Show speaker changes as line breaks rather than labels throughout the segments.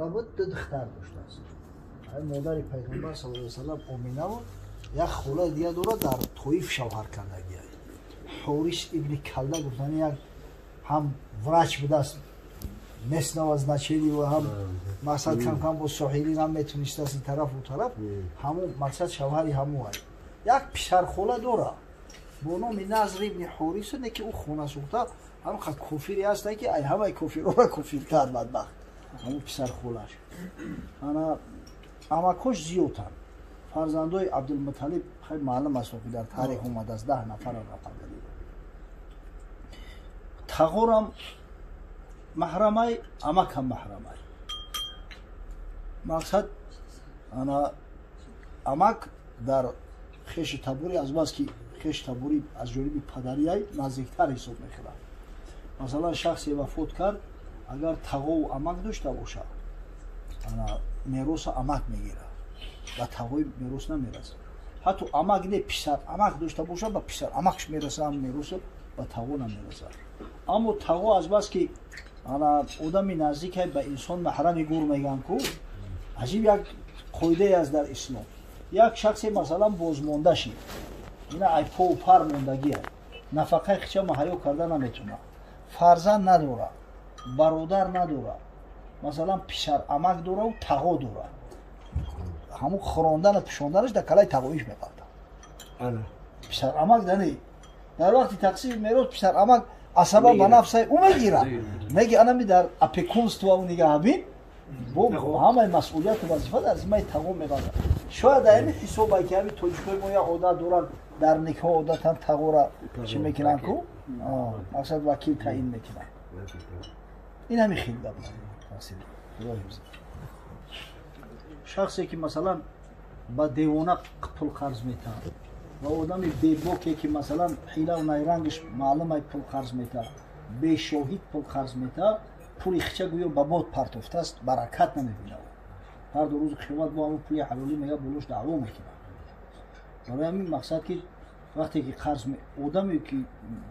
овора буд, ду духтар доштааст. Модари пайғамбар саллаллоҳу алайҳи васаллам Омина буд, як холаи дига дорад, дар Тоиф шавҳар кардагия. Ҳорис ибни Калда гуфтани як ҳам врач будааст местного значения ва ҳам мақсад кам-кам бо соҳирин ҳам метунистааст ин тараф у тараф, ҳамун мақсад шавҳари ҳамун ай. Як писархола дора бо номи Назр ибни Ҳориса, не ки ӯ хонасӯхта ҳамқа кофире ҳаста ки ай ҳамаи кофирора кофиртар бадбахт ҳамун писархолаш. Ана амакош зиёдтанд. Фарзандои Абдулмуталиб хеле маълум аст, ки дар таърих омадааст, 10 нафара рафтагӣ. Тағорам маҳрамай, амакам маҳрамай. Мақсад ана амак дар хеши табурӣ аз бас ки хеши табурӣ аз ҷониби падариай наздиктар ҳисоб мехӯрад. Масалан, шахсе вафот кард, агар тағову амак дошта бошад, ана мероса амак мегирад, ба тағои мерос намерасад. Ҳатто амак не, писар амак дошта бошад, ба писар амакш мерасад, мероса ба тағо намерасад. Аммо тағо аз бас ки ана одами наздикай ба инсон маҳрами гур мегӯянд ку, аҷиб як қоидае аст дар ислом. Як шахсе масалан бозмонда шид, ина ай пову пар мондагия, нафақаи хича маҳайё карда наметавонад, фарзанд надорад, бародар надорад, масалан писар амак дорад, тағо дорад, ҳамун хӯрондану пӯшонданаш дар калаи тағоиш меқалтад. Писар амак дани дар вақти тақсими мерос писар амак асаба ба нафсаи ӯ мегирад, неги анами дар опекунство ӯ нигаҳбин бо ҳамаи масъулияту вазифа дар зиммаи тағо меқалтад. Шояд дар ҳамин ҳисобай ки ҳамин тоҷикои мо як одат доранд, дар никоҳ одатан тағора чӣ мекунанд ку, мақсад вакил таъин мекунанд. Ин ҳамин хел гап. Шахсе ки масалан ба девона пул қарз метаҳад ва одами бебоке ки масалан ҳилаву найрангаш маълумай пул қарз метаҳад, бешоҳид пул қарз метаҳад, пули хича гӯё ба бод партофтааст, баракат намебинад. Ҳар ду рӯзи қиёмат бо ҳамон пули ҳалолӣ мега болош даъво мекунад. Барои ҳамин мақсад ки вақте ки қарз одаме ки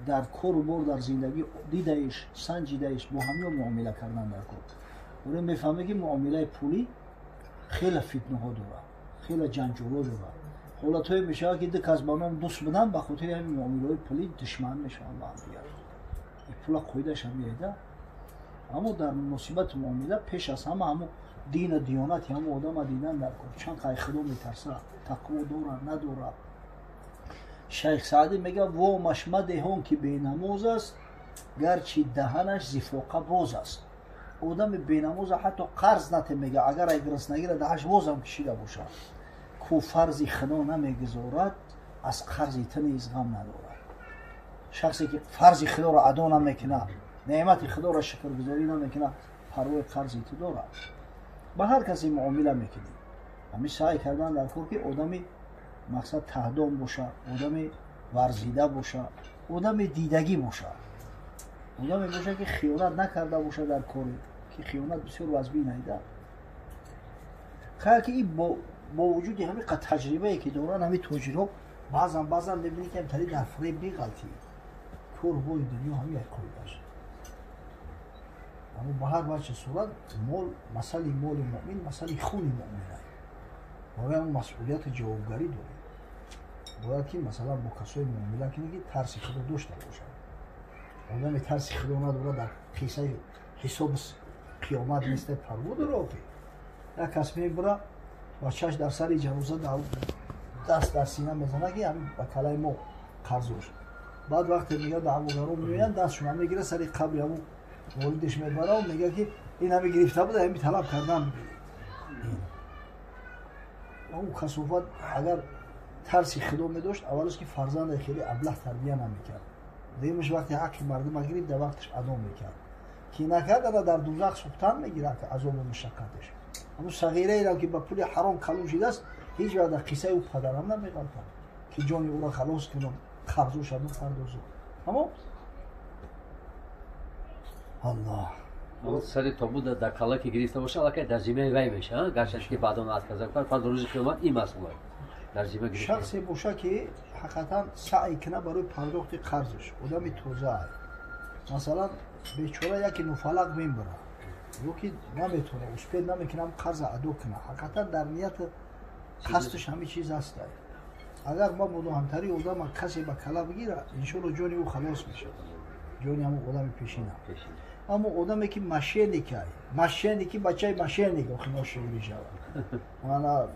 дар кору бор дар зиндагӣ дидаиш, санҷидаиш, бо ҳамиё муомила кардан дар кор. Барои мефаҳме ки муомилаи пулӣ хеле фитнаҳо дорад, хеле ҷанҷолҳо дорад. Ҳолатҳое мешавад ки ду кас ба ном дӯст буданд, ба хотири ҳамин муомилаҳои пулӣ душман мешаванд ба ҳамдигар. Пула қоидааш ҳам меяда. Аммо дар муносибати муомила пеш аз ҳама ҳамун дину диёнати ҳамун одама дидан дар кор. Чанд қай худо метарсад, тақво дорад, надорад. Шайх Саъдӣ мегӯяд: вомаш мадеҳон ки бенамоз аст, гарчи даҳанаш зифоқа боз аст. Одами бенамоза ҳатто қарз нате мега, агар ай гириснагира даҳаш бозам кишида бошад. Ку фарзи худо намегузорад, аз қарзи ту низ ғам надорад. Шахсе ки фарзи худоро адо намекунад, неъмати худоро шукргузорӣ намекунад, парвои қарзи ту дорад. Ба ҳар касе муомила мекунӣ, ҳамин саъй кардан дар кор ки одами мақсад таҳдом бошад, одами варзида бошад, одами дидагӣ бошад, одаме бошад ки хиёнат накарда бошад дар коре, ки хиёнат бисёр вазбин айда. Хайр ки ин бо вуҷуди ҳамин қад таҷрибае ки доранд ҳамин тоҷирҳо, баъзан мебинӣ ки ҳамтари дар фиреб меғалтӣ. Кору бори дунё ҳамин як қоидааш. Аммо ба ҳар ваҷҳи сурат мол, масъали моли муъмин, масъали хуни муъмин аст. Барои ҳамон масъулияту ҷавобгарӣ дорем. Бояд ки масалан бо касое муомила кунӣ ки тарси худо дошта бошад. Одаме тарси худо надорад, дар қиссаи ҳисоби қиёмат неста, парво дора охи. Як кас мебура, бачааш дар сари ҷаноза даст дар сина мезанад ки ҳамин ба калаи мо қарз бошад. Баъд вақте мегӯяд даъвогарон меоянд, дастшона мегирад, сари қабри ҳамун волидаш мебарад, мегӯяд ки ин ҳами гирифта буда, ҳами талаб кардан мебинед. Он касофат агар тарси худо медошт, аввалаш ки фарзанде хеле аблаҳ тарбия намекард. Дуюмаш вақте ҳаққи мардума гирифт, дар вақташ адо мекард. Ки накард, ана дар дузах сӯхтан мегирад азобу мушаққаташ. Ҳамун сағираеро ки ба пули ҳаром калон шидааст, ҳеҷ вақт дар қиссаи ӯ падарам намеғалтад ки ҷони ӯро халос кунам, қарзоша бипардозам. Аммо Аллоҳ
сари тобут дар кала ки гирифта бошад, аллакай дар зиммаи вай мешавад, гарчанд ки баъдон отказа кард, пас рӯзи қиёмат ин масъул дар зимма гирифта.
Шахсе бошад ки ҳақиқатан саъй кунад барои пардохти қарзаш, одами тоза. Масалан, бечора яке нуфалақ мебарад, Ё ки наметавона, успеть намекунам қарза адо кунам. Ҳақиқатан дар ният қасдаш ҳамин чиз аст. Агар ма буду ҳамтари одама касе ба кала бигира, иншоалло ҷони ӯ халос мешавад. Ҷони ҳамон одами пешина. Аммо одаме ки мошенник ай, мошенники бачаи мошенник охи ношуғлӣ шавад. Ана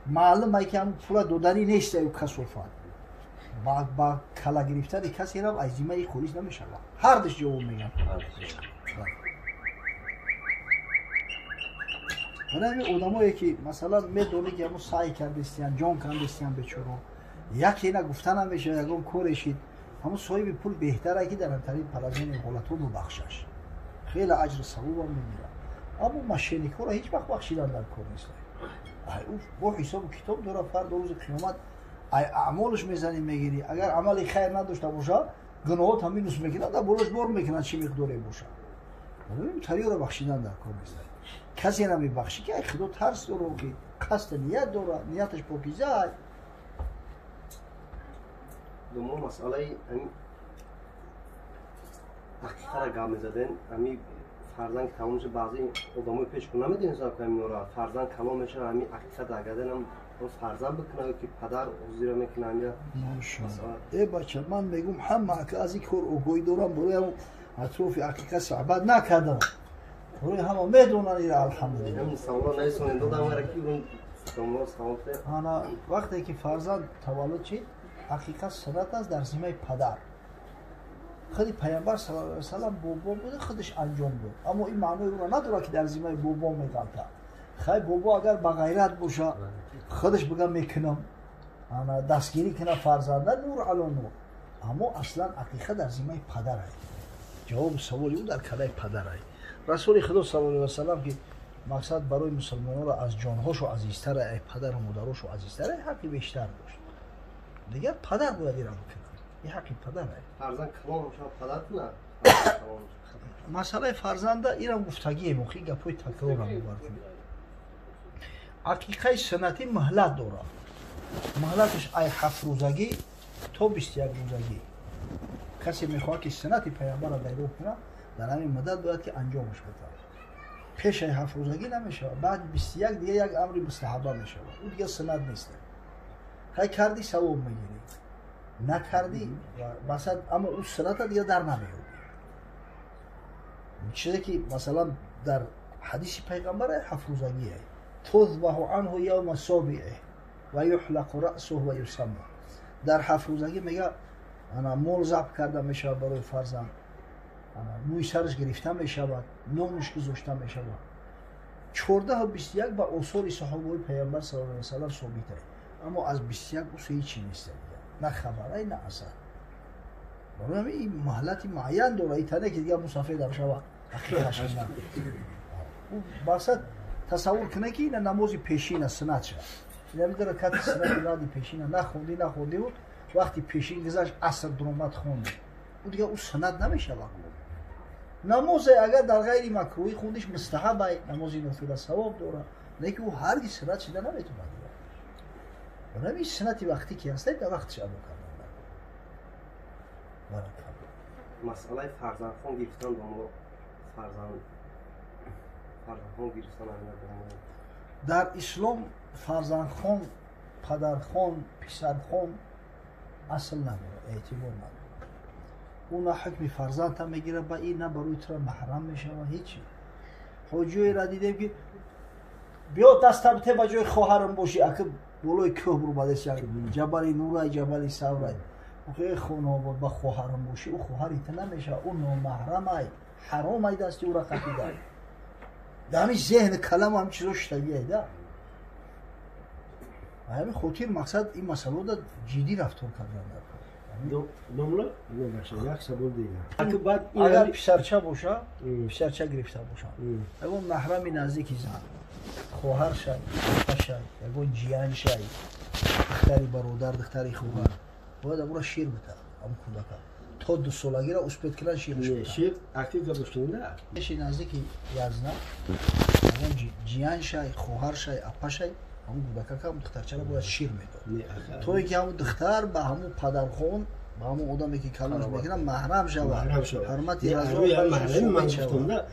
маълум ай ки ҳамон пула доданӣ нест ай касофат. Ба кала гирифтани касерам аз зиммаи хориҷ намешавад. Ҳардуш ҷавоб мегӯянд. Барои ҳамин одамое ки масалан медонӣ ки ҳамон саъй кардистиян, ҷон кандистиян бечоро, яке на гуфта намешавад, ягон коре шид, ҳамон соҳиби пул беҳтар ки дар ҳамтарин положение ҳолатҳо бубахшаш. Хеле аҷру савобам мегирад. Аммо мошенникҳоро ҳеҷ вақт бахшидан дар кор нест. Ай ӯ бо ҳисобу китоб дорад, фардо рӯзи қиёмат ай аъмолаш мезанӣ мегирӣ. Агар амали хайр надошта бошад, гуноҳот ҳам минус мекунад, дар болош бор мекунад чӣ миқдоре бошад. Тариёро бахшидан дар кор нест. Касе намебахшӣ ки ай худо тарс дорад, ки қасд ният дорад, нияташ покиза ай.
Думо масъалаи ҳақиқара гап мезаден, ҳами фарзанд ки тамом мешавад, баъзе одамои пеш ку намедонистанд ки ҳаминора фарзанд калон мешавад, ҳами ҳақиқат агаданам фарзанд бикунад ки падар ҳозира мекунад ҳамира.
Машоалло. Э бача, ман мегӯм ҳама аз ин кор огоҳӣ дорам, барои ҳамон атрофи ҳақиқат суҳбат накардам. Барои ҳама медонанд ира, алҳамдулиллоҳ.
Ҳамин саволро нарисонед, додам ара ки он домло савол кунед.
Ана вақте ки фарзанд таваллуд шид, ҳақиқат суннат аст дар зиммаи падар. Худи Пайғамбар саллаллоҳу алайҳи васаллам бобо буда, худаш анҷом дод. Аммо ин маънои ӯро надорад ки дар зиммаи бобо меғалта. Хай бобо агар ба ғайрат боша, худаш бигӯяд мекунам, ана дастгирӣ кунад фарзанда, нур ало нур. Аммо аслан ҳақиқат дар зиммаи падар аст. Ҷавоби саволи ӯ дар калаи падар аст. Расули Худо саллаллоҳу алайҳи васаллам ки мақсад барои мусулмононро аз ҷонҳошо азизтар, ай падару модарошо азизтар, ҳаққи бештар дошт. Дигар падар бояд ира бикунад. Ин ҳаққи падар аст.
Фарзанд калон мешавад, падар кунад?
Масъалаи фарзанда ирам гуфтагием, охи гапҳои такрорам бовар кунед. Ҳақиқаи суннатӣ муҳлат дорад. Муҳлаташ ай 7 рӯзагӣ то 21 рӯзагӣ. Касе мехоҳад ки суннати Пайғамбарро дайроб кунад, дар ҳамин муддат бояд ки анҷомаш бидиҳад. Пеш ай 7 рӯзагӣ намешавад, баъд 21 дига як амри мустаҳаба мешавад. Ӯ дига суннат нест. Хай кардӣ савоб мегирӣ, накардӣ масалан, аммо ӯ сунната дига дар намеёбӣ. Чизе ки масалан дар ҳадиси Пайғамбар 7 рӯзагӣ аст. Тузбаҳу анҳу явма собиъи ва юҳлақу раъсуҳу ва юсамма. Дар 7 рӯзагӣ мега ана мол забҳ карда мешавад барои фарзанд, ана мӯи сараш гирифта мешавад, номаш гузошта мешавад. 14 21 ба осори саҳобаҳои Пайғамбар саллаллоҳу алайҳи васаллам собит аст. Аммо аз 21 ӯ ҳеҷ нест, на хабарай, на асар. Барои ҳамин ин муҳлати муайян дорад. Ин тане ки дигар мусафир дар шавад, ҳақиқаташ на. Ӯ мақсад тасаввур кунад ки ина намози пешина суннат шавад. Ина бидора кати суннати баъди пешина нахондӣ, нахондӣ буд, вақти пешин гузашт, аср дуромад хонди. Ӯ дигар ӯ суннат намешавад. Намозе агар дар ғайри макрӯҳӣ хондиш мустаҳаб ай, намози нофила савоб дорад, лекин ӯ ҳаргиз суннат шида наметавонад. Барои ҳамин суннати вақтӣ ки ҳаст, дар вақташ адо кардан. Баракаллоҳ.
Масъалаи фарзандхон гирифтан домло, фарзандхон гирифтан ҳамина домло.
Дар ислом фарзандхон, падархон, писархон асл надорад, эътибор надорад. Ӯ на ҳукми фарзандта мегирад ба ин, на барои тура маҳрам мешавад, ҳеҷ. Ҳоҷиёеро дидем ки биё даста бите ба ҷои хоҳарам бошӣ, ака болои кӯҳ бурмадест, як ҷабали Нурай, ҷабали Саврай. Охи хонобод ба хоҳарам бошӣ, ӯ хоҳари ту намешавад, ӯ номаҳрамай, ҳаромай дасти ӯра қапида. Дар ҳамин зеҳни калам ҳам чизо шитагиай да. Ба ҳамин хотир мақсад ин масъаларо ҷиддӣ рафтор кардан дар кор.
Домла, як савол дигар.
Агар писарча боша, писарча гирифта боша, ягон маҳрами наздики зан, хоҳар шай, апа шай, ягон ҷиян шай, духтари бародар, духтари хоҳар, бояд амуро шир битад, ҳамун кӯдака. То 2 солагиро успеть кунад шираш битад.
Шир актив гузоштанда?
Ши наздики язна, ягон ҷиян шай, хоҳар шай, апа шай, ҳамун кӯдакака, ҳамун духтарчаро бояд шир медод. То ин ки ҳамун духтар ба ҳамун падархон, ба ҳамун одаме ки калонаш мекунад, маҳрам шавад. Ҳурмати разо шавад.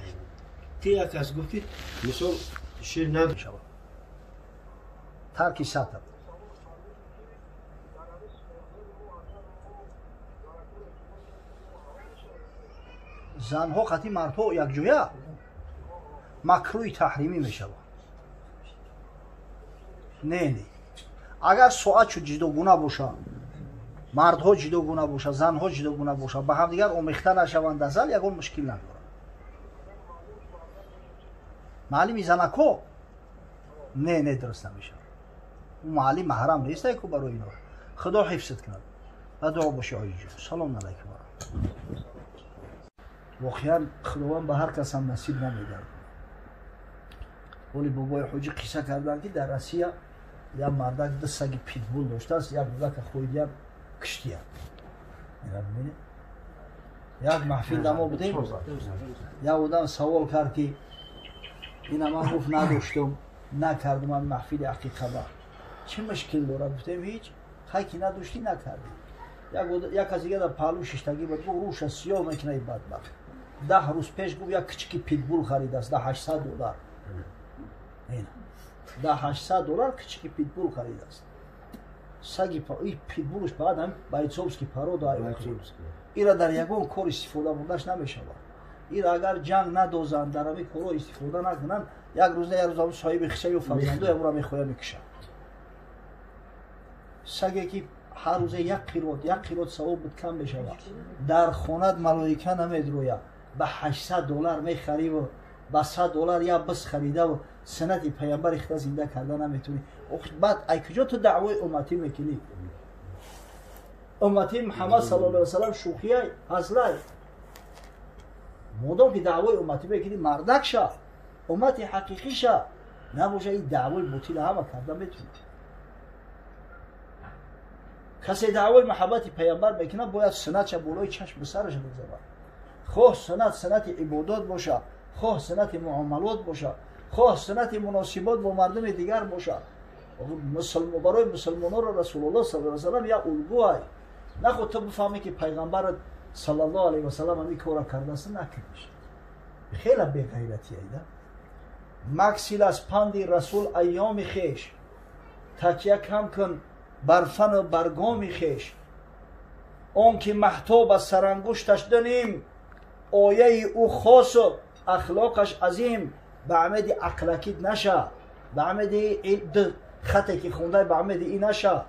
Ки як кас гуфт, ки мисол шир намешавад.
Тарки сатр. Занҳо қати мардҳо якҷоя макрӯҳи таҳримӣ мешавад. Не, не. Агар соатчу ҷудогуна боша, мардҳо ҷудогуна боша, занҳо ҷудогуна боша, ба ҳамдигар омехта нашаванд дар зал, ягон мушкил надорад. Маълими занако? Не, не, дуруст намешавад. Ӯ маълим маҳрам нест ку барои ино. Худо ҳифзат кунад. Ба дуо боши оиҷон. Салом алайкум. Воқеан Худованд ба ҳар кас ҳам насиб намедиҳад. Оли бобои ҳоҷӣ қисса карданд, ки дар Россия як мардак ду саги питбул доштааст, як кӯдака хоҳидиям киштиям. Як маҳфил дамо будем, як одам савол кард, ки ина ман гуфт надоштум, накардум ан маҳфили ақиқаба. Чӣ мушкил дорад? Гуфтем ҳеҷ, хай ки надоштӣ накардӣ. Як кас дига дар паҳлӯ шиштагӣ буд, гуфт рӯша сиёҳ мекунад и бадбахт. 10 рӯз пеш гуфт як кичики питбул харидааст, да $800. Да $800 кичики питбул харидааст. Саги питбулш фақат ҳам бойцовский порода. Ира дар ягон кор истифода бурдаш намешавад. Ира агар ҷанг надозанд, дар ҳамин корҳо истифода накунанд, як рӯз на як рӯз соҳиби хиша ё фарзанду ягонро мехоҳад мекушад. Саге ки ҳар рӯзе як қирот савоб буд кам мешавад. Дар хонат малоика намедрояд. Ба $800 мехариву ба $100 як бис харидаву суннати паямбари худа зинда карда наметавонӣ. Баъд ай куҷо ту даъвои умматӣ мекунӣ? Уммати Муҳаммад саллаллоҳу алайҳи васаллам шӯхиай, ҳазлай. Модом ки даъвои умматӣ мекунӣ, мардак ша, уммати ҳақиқӣ ша. Набоша ин даъвои ботила ҳама карда метавонӣ. Касе даъвои муҳаббати паямбар мекунад, бояд суннатша болои чашми сараш бигзорад. Хоҳ суннат суннати ибодат боша, хоҳ суннати муомалот боша, хоҳ суннати муносибот бо мардуми дигар боша. Барои мусулмононро Расулуллоҳ саллаллоҳу алайҳи васаллам як улгӯай. Наход ту бифаҳмӣ, ки пайғамбарат саллаллоҳу алайҳи васаллам ҳамин корро кардааст, накуниш. Хеле беғайратӣ айда. Максил аз панди Расул айёми хеш, такя кам кун бар фану баргоми хеш. Он ки маҳтоб аз сарангушташ дуним, ояи ӯ хосу ахлоқаш азим. Ба амеди ақлакид наша, ба амеди хате ки хундай, ба амеди и наша.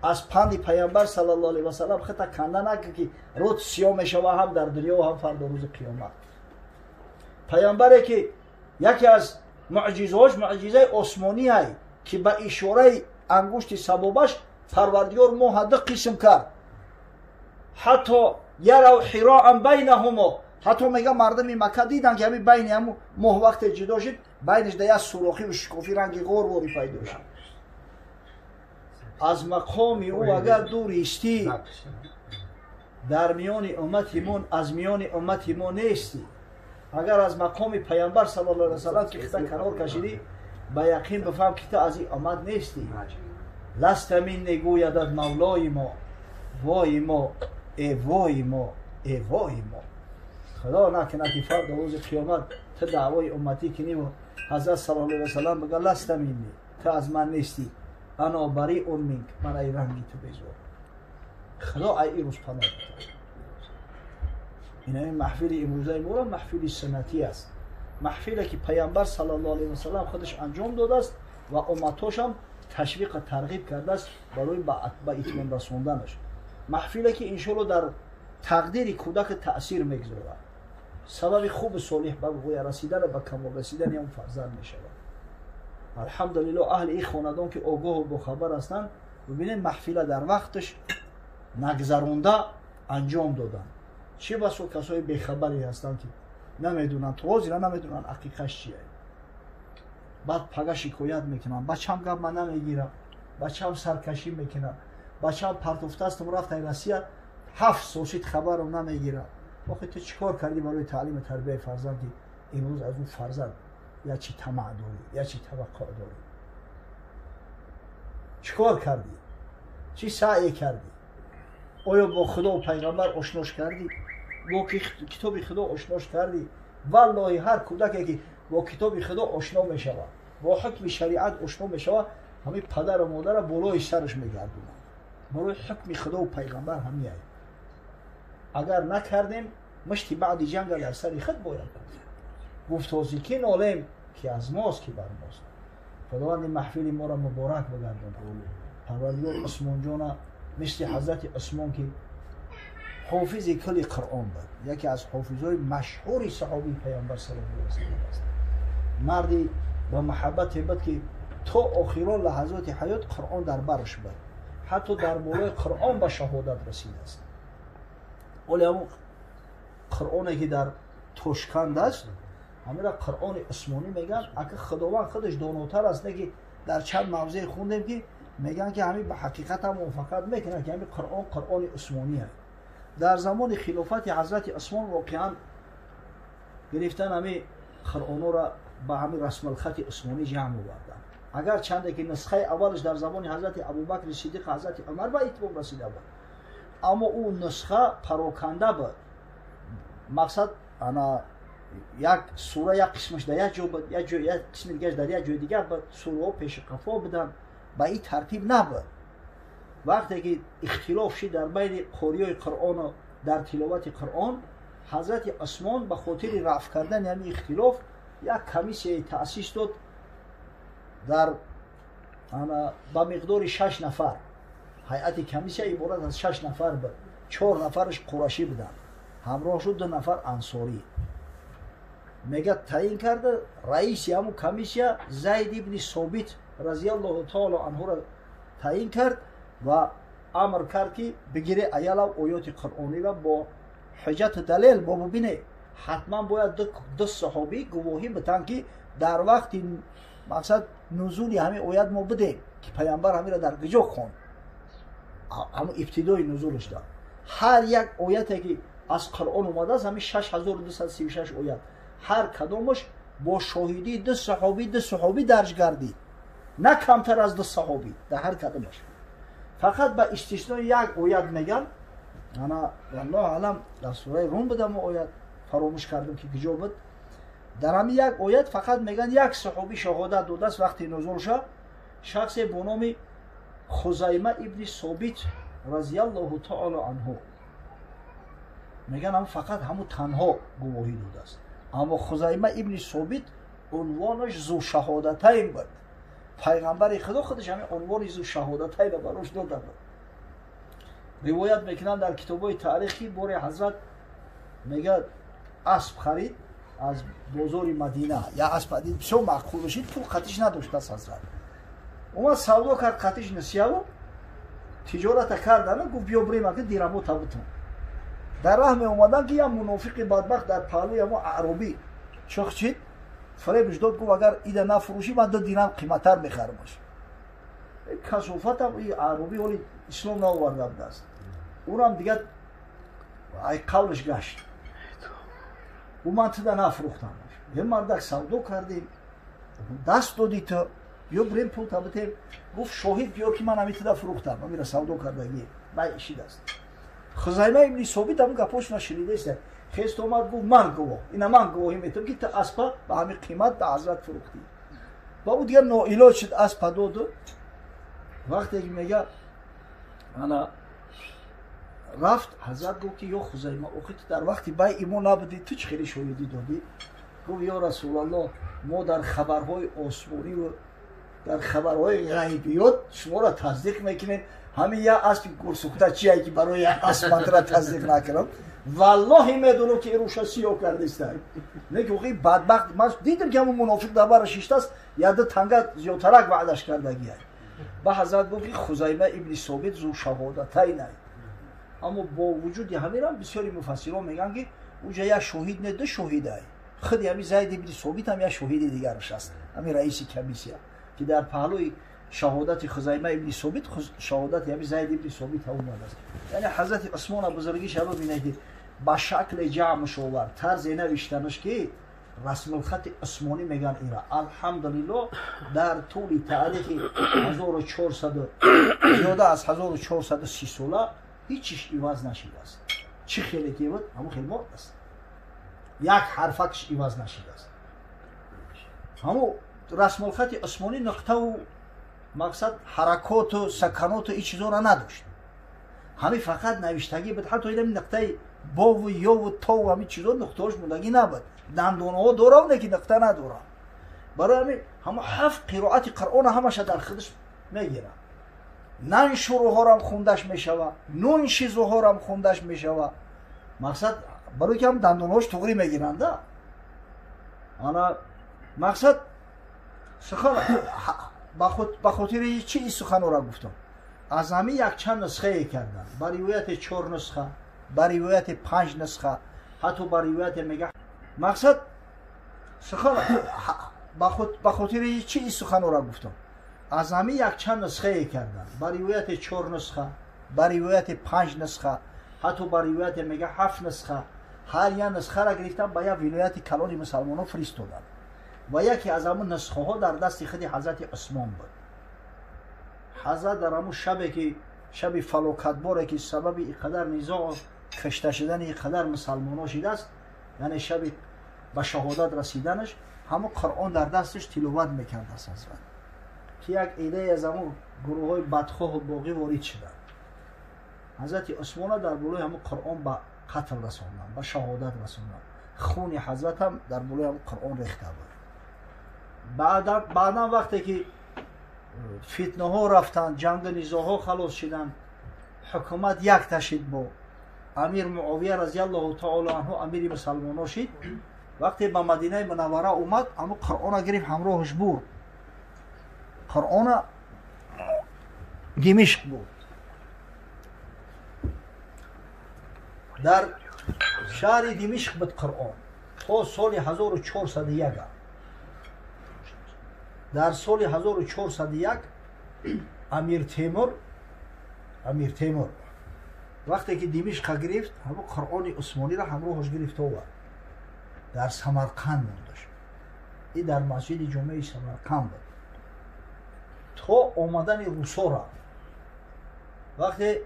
Аз панди паямбар саллаллоҳу алайҳи васаллам хата канда накун, ки рӯд сиёҳ мешава ҳам дар дунё ҳам фардо рӯзи қиёмат. Паямбаре ки яке аз муъҷизаҳош муъҷизаи осмониай, ки ба ишораи ангушти сабобаш Парвардигор моҳа ду қисм кард. Ҳатто ярав ҳироан байнаҳумо, ҳатто мега мардуми Макка дидан, ки ҳамин байни ҳаму моҳ вақте ҷудо шуд, байниш да як сурохиву шикофи ранги ғорворӣ пайдо шуд. Аз мақоми ӯ агар дур истӣ, дар миёни уммати мо, аз миёни уммати мо нестӣ. Агар аз мақоми паямбар саллаллоҳу алайҳи васаллам ки хита канор кашидӣ, ба яқин бифаҳм, ки ту аз ин уммат нестӣ. Ласта минни гӯядат мавлои мо, вои мо, э вои мо, э вои мо. Худо накунад, ки фардо рӯзи қиёмат ту даъвои умматӣ куниву ҳазрат саллаллоҳу алайҳи васаллам бигӯяд ласта минни, ту аз ман нестӣ, ана бариун минк, ман ай ранги ту безор. Худо ай ин рӯз паноҳ бидиҳад. Ин ҳамин маҳфили имрӯзаи моро маҳфили суннатӣ аст, маҳфиле ки паямбар саллаллоҳу алайҳи васаллам худаш анҷом додааст ва умматҳошам ташвиқа тарғиб кардааст барои ба итмом расонданаш. Маҳфиле ки иншоалло дар тақдири кӯдак таъсир мегузорад, сабаби хуби солиҳ ба ғоя расидан ба камол расидани он фарзанд мешавад. Алҳамдулиллоҳ, аҳли ин хонадон ки огоҳу бохабар ҳастанд, бибинед маҳфила дар вақташ нагзаронда анҷом доданд. Чӣ басо касои бехабаре ҳастанд, ки намедонанд, то ҳозира намедонанд ҳақиқаш чие. Баъд пага шикоят мекунанд: бачам гап ман намегирам, бачам саркашӣ мекунад, бачам партофтаастам рафтай Россия, 7 сол шид хабарам намегирам. Охи ту чӣ кор кардӣ барои таълиму тарбияи фарзанд, ки имрӯз аз ӯ фарзанд я чӣ тамаъ дорӣ, я чӣ таваққӯъ дорӣ? Чӣ кор кардӣ? Чӣ саъе кардӣ? Оё бо Худо пайғамбар ошнош кардӣ? Бо китоби Худо ошнош кардӣ? Валлоҳи ҳар кӯдаке ки бо китоби Худо ошно мешавад, бо ҳукми шариат ошно мешавад, ҳамин падару модара болои сараш мегардонад. Барои ҳукми Худову пайғамбар ҳамияй. Агар накардем, мушти баъди ҷанга дар сари худ бояд кард. Гуфтози ки нолем, ки аз мост, ки бар мост. Худованди маҳфили моро муборак бигардонад. Парвардигор Усмонҷона мисли ҳазрати Усмон, ки ҳофизи кулли Қуръон буд, яке аз ҳофизҳои машҳури саҳобии Паёмбар саллаллоҳу алайҳи васаллам аст. Марди ба муҳаббате буд, ки то охирон лаҳазоти ҳаёт Қуръон дар бараш буд, ҳатто дар болои Қуръон ба шаҳодат расидааст. Оле ҳамон Қуръоне ки дар Тошканд аст, ҳамира Қуръони Усмонӣ мегӯянд. Ака Худованд худаш донотар аст, не ки дар чанд мавзеъ хундем, ки мегӯянд ки ҳамин ба ҳақиқат ҳам мувофиқат мекунад, ки ҳамин Қуръон Қуръони Усмонӣ аст. Дар замони хилофати ҳазрати Усмон воқеан гирифтан ҳамин Қуръонҳоро ба ҳамин расмулхати усмонӣ ҷамъ оварданд. Агар чанде ки нусхаи аввалаш дар замони ҳазрати Абубакри Сиддиқ, ҳазрати Умар ба итмом расида буд, аммо ӯ нусха пароканда буд. Мақсад ана як сура як қисмаш дар як ҷо буд, як ҷой, як қисми дигараш дар як ҷои дигар буд, сураҳо пеши қафо буданд, ба ин тартиб набуд. Вақте ки ихтилоф шид дар байни қориёи Қуръону дар тиловати Қуръон, ҳазрати Усмон ба хотири рафъ кардани ҳамин ихтилоф як комиссияе таъсис дод дар ба миқдори 6 нафар. Ҳайати комиссия иборат аз 6 нафар буд. 4 нафараш қурашӣ буданд, ҳамроҳ шуд 2 нафар ансорӣ. Мега таъин карда раиси ҳамун комиссия Зайд ибни Собит разиаллоҳу таоло анҳуро таъин кард ва амр кард, ки бигире аялав оёти қуръониро бо ҳуҷҷату далел бо бубине. Ҳатман бояд ду саҳобӣ гувоҳӣ битанд, ки дар вақти мақсад нузули ҳамин оят мо бидем, ки пайғамбар ҳаминро дар куҷо хонд, ҳамун ибтидои нузулаш дод. Ҳар як ояте ки аз Қуръон омадааст, ҳамин 6236 оят, ҳар кадомаш бо шоҳидии ду саҳобӣ, ду саҳобӣ дарҷ гардид, на камтар аз ду саҳобӣ дар ҳар кадомаш. Фақат ба истиснои як оят меган, ана валлоҳу аълам, дар сураи Рум будам оят, фаромӯш кардам ки куҷо буд. Дар ҳамин як оят фақат меган як саҳобӣ шаҳодат додааст вақти нузулша, шахсе бо номи Хузайма ибни Собит разиаллоҳу таоло анҳу. Меган ҳам фақат ҳамун танҳо гувоҳӣ додааст. Аммо Хузайма ибни Собит унвонаш зушаҳодатайн буд. Пайғамбари Худо худаш ҳамин унвони зушаҳодатайнро барош дода буд. Ривоят мекунанд дар китобҳои таърихӣ, боре ҳазрат мегӯяд асп харид аз бозори Мадина, я асп дид бисёр маъқул шид, пул қатиш надоштааст ҳазрат. Омад савдо кард, қатиш нисияву тиҷората кардана, гуфт биё бирем ака дирамота бутун. Дар раҳ меомаданд, ки як мунофиқи бадбахт дар паҳлӯи ҳамон аъробӣ чох чид, фиребш дод, гуфт агар ида нафурӯшӣ, ман 2 дирам қиматтар мехарамаш. Касофатам и аъробӣ ҳоли ислом наоварда будааст. Ӯрам дигар ай қавлаш гашт. Ӯ ман туда нафурӯхтам. Е мардак, савдо кардем, даст додӣ ту, биё бирем пул та битем. Гуфт шоҳид биёр, ки ман ҳамин туда фурӯхтам, ҳамира савдо кардагӣ. Бай ишидааст. Хузайма ибни Собит ҳамун гапҳошона шунидааст. Хест омад, гуфт ман гувоҳ, ина ман гувоҳӣ метавам, ки ту аспа ба ҳамин қимат ба ҳазрат фурӯхтӣ. Ва ӯ дигар ноилоҷ шуд, аспа доду. Вақте ки мега ана рафт, ҳазрат гуфт ки ё Хузайма, охи ту дар вақти байъи мо набудӣ, ту чӣ хеле шоҳидӣ додӣ? Гуфт ё Расулаллоҳ, мо дар хабарҳои осмониву дар хабарҳои ғайбиёт шуморо тасдиқ мекунем. Ҳамин як аспи гурсӯхта чие, ки барои як асп ман тура тасдиқ накунам? Валлоҳи медонам, ки руша сиёҳ кардиста. Не ки охи бадбахт, ман дидам, ки ҳамун мунофиқ дар бара шиштааст, як ду танга зиёдтарак ваъдаш кардагия. Ба ҳазрат гуфт, ки Хузайма ибни Собит зу шаҳодатайн ай. Аммо бо вуҷуди ҳаминам бисёри муфассирон мегӯянд, ки уҷа як шоҳид не, ду шоҳид ай. Худи ҳамин Зайд ибни Собит ҳам як шоҳиди дигараш аст, ҳамин раиси комиссия, ки дар паҳлӯи шаҳодати Хузайма ибни Собит шаҳодати ҳамин Зайд ибни Собит ҳам омадааст. Яъне ҳазрати Усмона бузургиша бибинед, ки ба шакли ҷамъш овард, тарзе навиштанаш, ки расмулхати усмонӣ мегӯянд ира. Алҳамдулиллоҳ, дар тӯли таърихи 1400, зиёда аз 1430 сола ҳеҷ чиш иваз нашидааст. Чӣ хеле ки буд, ҳамон хел мондааст. Як ҳарфакш иваз нашидааст. Ҳамо расмулхати усмонӣ нуқтаву мақсад ҳаракоту саканоту ин чизоро надошт. Ҳамин фақат навиштагӣ буд. Ҳатто инами нуқтаи бову ёву тову ҳамин чизо нуқтаҳош мондагӣ набуд. Дандонаҳо дорав, не ки нуқта надорад. Барои ҳамин ҳамо ҳафт қироати Қуръона ҳамаша дар худаш мегирад. Наншуруҳорам хундаш мешава, нуншизуҳорам хундаш мешава. Мақсад барои ки ҳам дандонаҳош туғрӣ мегиранда. Ана мақсад сухан ба хотири чӣ ин суханҳоро гуфтам? Аз ҳамин якчанд нусхае карданд. Ба ривояти 4 нусха, ба ривояти 5 нусха, ҳатто ба ривояте мега мақсад сухан ба хотири чӣ ин суханҳоро гуфтам? Аз ҳамин якчанд нусхае карданд. Ба ривояти 4 нусха, ба ривояти 5 нусха, ҳатто ба ривояте мега 7 нусха. Ҳар як нусхаро гирифтан ба як вилояти калони мусалмонон фиристоданд ва яке аз ҳамун нусхаҳо дар дасти худи ҳазрати Усмон буд. Ҳазрат дар ҳамун шабе ки шаби фалокатборе ки сабаби ин қадар низоъ кушта шудани ин қадар мусалмонҳо шидааст, яъне шаби ба шаҳодат расиданаш, ҳамун Қуръон дар дасташ тиловат мекардааст ҳазрат, ки як идае аз ҳамун гурӯҳҳои бадхоҳу боғӣ ворид шуданд. Ҳазрати Усмона дар болои ҳамун Қуръон ба қатл расонданд, ба шаҳодат расонданд. Хуни ҳазратам дар болои ҳамун Қуръон рехта буд. Баъдан вақте ки фитнаҳо рафтанд, ҷангу низоъҳо халос шиданд, ҳукумат як ташид бо амир Муовия разиаллоҳу таоло анҳу амири мусалмонҳо шид. Вақте ба Мадинаи Мунаввара омад, ҳамун Қуръона гирифт ҳамроҳаш бурд. Қуръона Димишқ бурд. Дар шаҳри Димишқ буд Қуръон то соли 1401. Дар соли 1401 Амир Темур вақте ки Димишқа гирифт, ҳамун Қуръони Усмониро ҳамроҳаш гирифт овард. Дар Самарқанд мондаш. Ин дар масҷиди ҷомеи Самарқанд буд то омадани русора. Вақте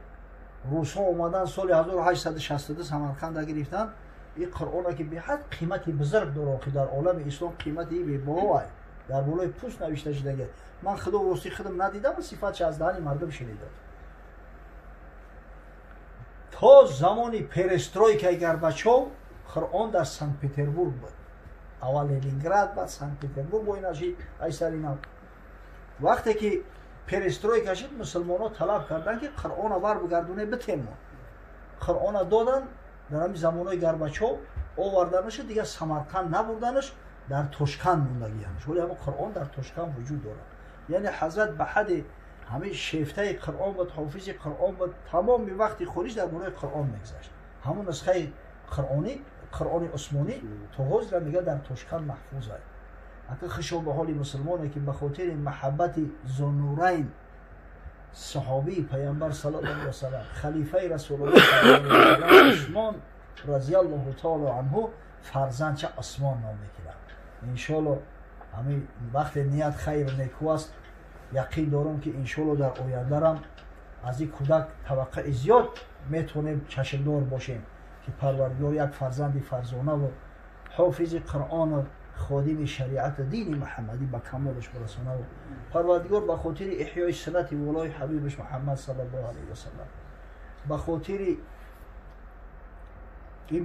русҳо омадан соли 1862 Самарқанда гирифтанд, ин Қуръона ки беҳад қимати бузург дорад, ки дар олами ислом қимати бебаҳо дар болои пӯст навишта шудага. Ман худо рости худам надидам, сифатш аз даҳани мардум шунидам. То замони перестройкаи Горбачов Қуръон дар Санкт-Петербург буд. Аввал Ленинград, баъд Санкт-Петербург бо ин шид айсари нав. Вақте ки перестройка шид, мусулмонҳо талаб карданд ки Қуръона барбигардоне битемон. Қуръона доданд дар ҳамин замонҳои Горбачов, оварданаш, дигар Самарқанд набурданаш, дар Тошканд мондагиянаш. Вале ҳамон Қуръон дар Тошканд вуҷуд дорад. Яъне ҳазрат ба ҳадди ҳамин шефтаи Қуръон буд, ҳофизи Қуръон буд, тамоми вақти холиш дар бораи Қуръон мегузашт. Ҳамон нусхаи Қуръонӣ, Қуръони Усмонӣ то ҳозира мега дар Тошканд маҳфуз аст. Ака хушо ба ҳоли мусулмоне ки ба хотири маҳаббати Зунурайн, саҳобии Паямбар саллаллоҳу алайҳи васаллам, халифаи Расулуллоҳ саллаллоҳу алайҳи васаллам Усмон разиаллоҳу таоло анҳу фарзандча Усмон ном мекунад. Иншоалло ҳамин вақте ният хайру неку аст, яқин дорам ки иншоалло дар ояндарам аз ин кӯдак таваққаи зиёд метавонем чашмдор бошем ки Парвардигор як фарзанди фарзонаву ҳофизи Қуръону ходими шариату дини Муҳаммадӣ ба камолаш бирасонаву Парвардигор ба хотири эҳёи суннати волои ҳабибаш Муҳаммад саллаллоҳу алайҳи васаллам, ба хотири ин